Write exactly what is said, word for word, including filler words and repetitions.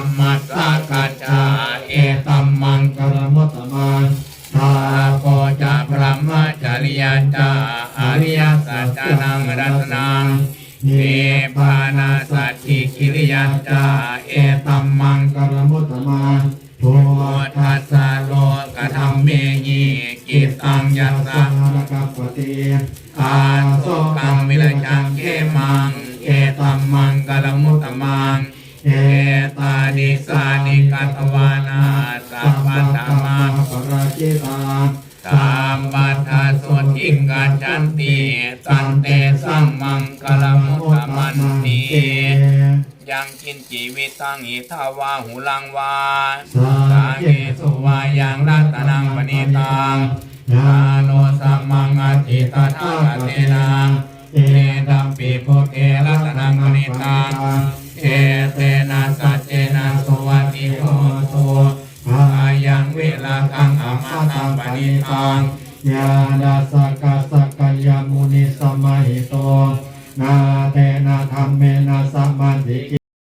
Dhammasākacchā etam maṅgalam uttamaṃ. Tapo ca brahmacariyañca ariyasaccānaṃ dassanaṃ nibbānasacchikiriyañca etam maṅgalam uttamaṃ. Phuṭṭhassa lokadhammehi cittaṃ yassa na kampati asokaṃ virajaṃ khemaṃ etam maṅgalam uttamaṃ. Etādisāni katvāna sabbatthamaparājitā sabbattha sotthiṃ gacchanti tantesaṃ maṅgalam uttamanti. Yaṅkiñci vittaṃ idha vā huraṃ vā saggesu vā yaṃ ratanaṃ paṇītaṃ na no samaṃ atthi tathāgatena idampi buddhe ratanaṃ paṇītaṃ etena saccena suvatthi hotu. Ayaṃ virāgaṃ amataṃ paṇītaṃ yadajjhagā sakyamunī samāhito na tena dhammena samatthi